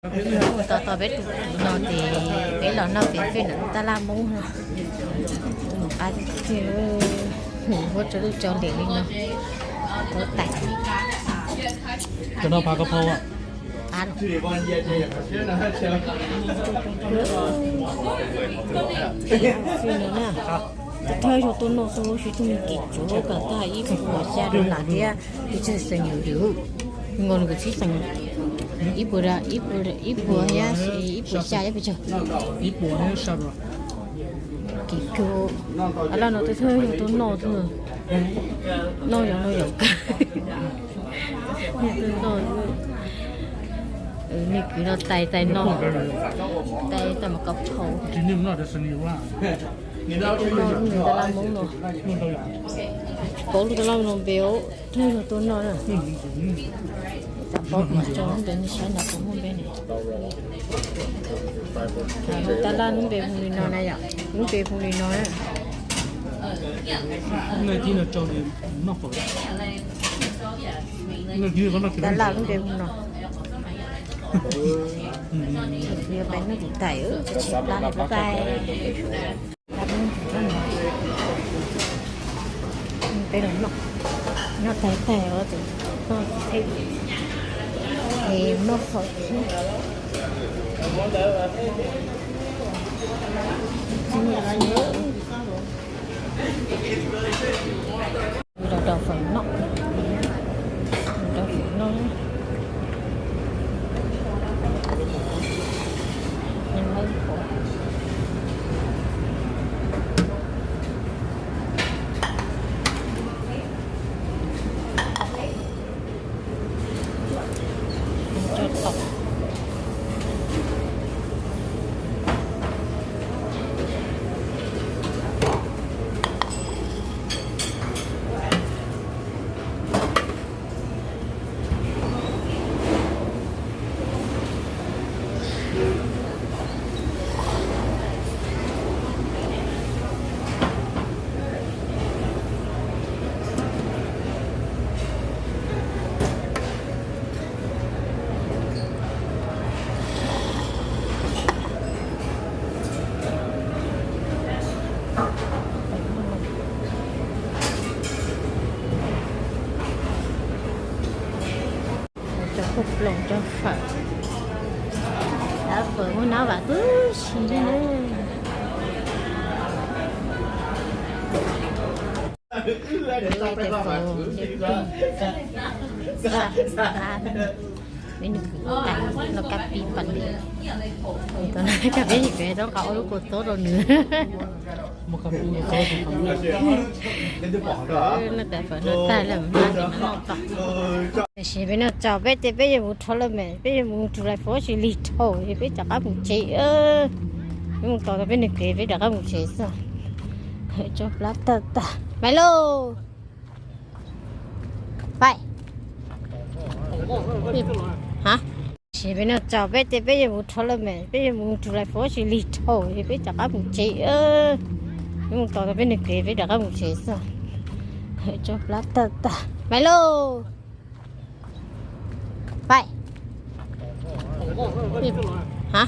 Mus tos tos peb tus no ces peb los noj pem fij ntawm lub tab laj Hmoob no. Mus qab tiag tiag, mus huab tsaus lwj tsaus liam li no. Huab tais. Cov no phav kab phau. Qab los. Fij no na. Thawj zaug tuaj noj xwb, tsis tug me kim tsuav kom tag ib puas xya dollar thiab peb tsawg xees yus yus. Nkaus nws kuv txhib xees. Ib puas, ib puas, ib puas thiab ib puas xya thiab peb tsawg. Ib puas thiab xya dollar. Kim kiag. Laj no twb thawj zaug tuaj noj xwb. Noj yog noj yog kawg. Niag kwv no tais tais no, tais tais mas kab phau. Tab laj Hmoob no, paub lub tab laj no npe, thawj zaug tuaj noj na. Tam paub mas tso lub npe nej saib na, puas muaj npe ne. Tab laj lub npe hu li no na yom, lub npe hu li no na. Tab laj lub npe hu no. Peb noj kuv tais, tsis plab li, bye bye. Peb los noj, noj tais tais os, noj thiab, es noj fawm thiab. Los rau fawm noj, rau fawm noj. Cov kua ploos, cov fawm, cov fawm muaj nab vam tub si li. Tes fawm, peb nws kwv tais noj kab pib pas li. Tos no peb nws kwv tau nqa ob lub kua txob rau nws. Noj tes fawm no tag lawm, noj tes no noj tag. Tiam sis peb noj tso peb ces peb yuav mus dhau lawm mas, peb yuav mus rau lais fov tsis lig dhau es peb rov qab mus tsev. Peb mus tos tau peb nws kwv peb rov qab mus tsev xwb. Tso plab tawg tag, pais lauj. Pais. Ha, tiam sis peb noj tso peb ces peb yuav mus dhau lawm mas, peb yuav mus rau lais fov tsis lig dhau es peb rov qab mus tsev. Peb mus tos tau peb nws kwv peb rov qab mus tsev xwb. Tso plab tawg tag, pais lauj. Pais. Ha.